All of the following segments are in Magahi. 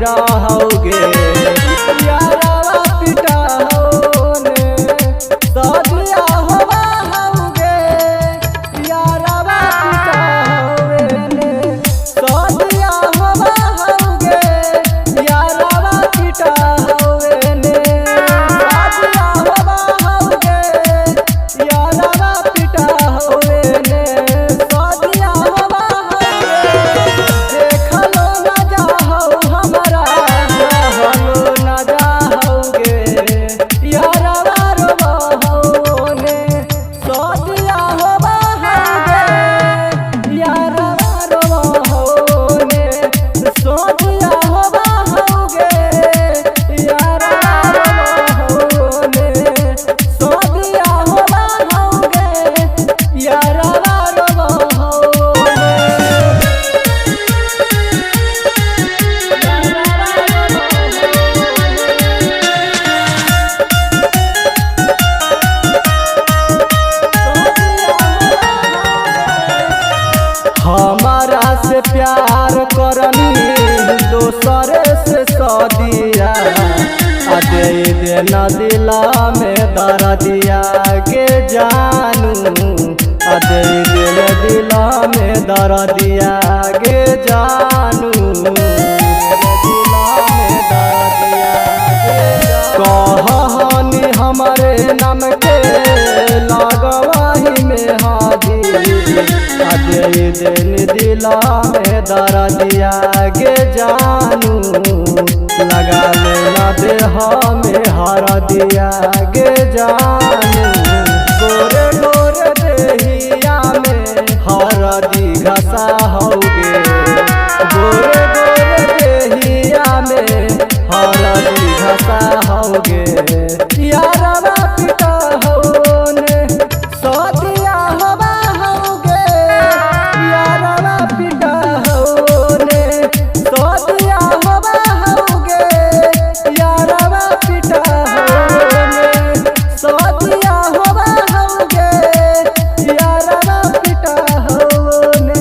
रहौगे यारवा पिटा होने सदिया होवा हौगे यारवा पिटा होने सदिया होवा हौगे यारवा पिटा होने सदिया होवा हौगे यारवा पिटा होने सदिया होवा हौगे देखलो न जाहौ हमरा रहलो न जाहौगे यारवा रोवा होने सदिया होवा हौगे यारवा रोवा होने सदिया होवा हौगे यारवा रोवा होने सदिया होवा हौगे यारवा रोवा होने। हमारा से प्यार करनी दोसरे से सदिया आ दे देना दिला में दर्दिया के जानू आ दे देना दिला में दर्दिया के जानू दिला में दर्दिया कहनी हमारे नाम के लगवाही में हाजी आ दे देन दिला में दर्दिया गे जानू लगा लेना देह में हर दिया गे जानू गोरे गोरे देहिया में हरदी घसा होगे गोरे गोरे देहिया में हरदी घसा होगे यारवा पिटा होने सदिया होवा होगे यारवा पिटा होने सदिया होवा होगे यारवा पिटा होने सदिया होवा होगे यारवा पिटा होने।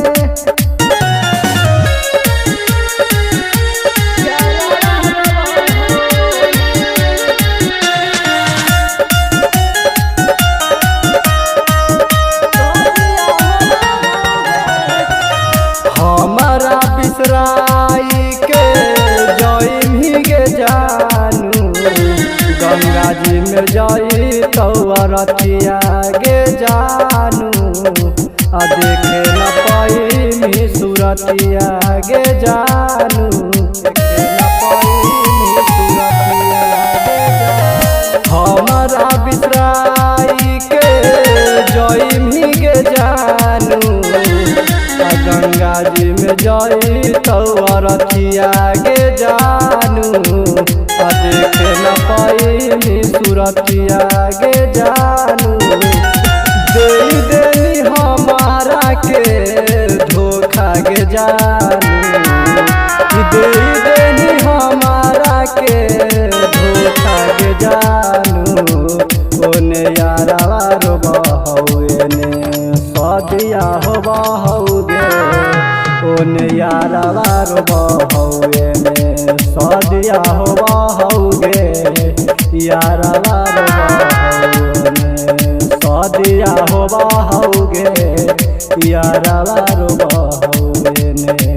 हमारा बिसराई के जई गे जानू गंगा जी में जई तौरतिया गे जानू आ देखे न पाई सुरतिया गे जानू देखे न पाई सुरतिया गे जानू। हमारा बिसराई के जई गे जानू आ गंगा जी में जई तौरतिया गे जानू आ देखे न पाई सुरतिया गे जानू दे देनी हमारा के धोखा गे जानू दे देनी हमारा के धोखा गे जानू ओने यारवा रोबा हौने सदिया होबा हौगे ओने यारवा रोबा हौने सदिया होबा हौगे यारवा रोबा हौने सदिया होबा हौगे यारवा रोबा हौने।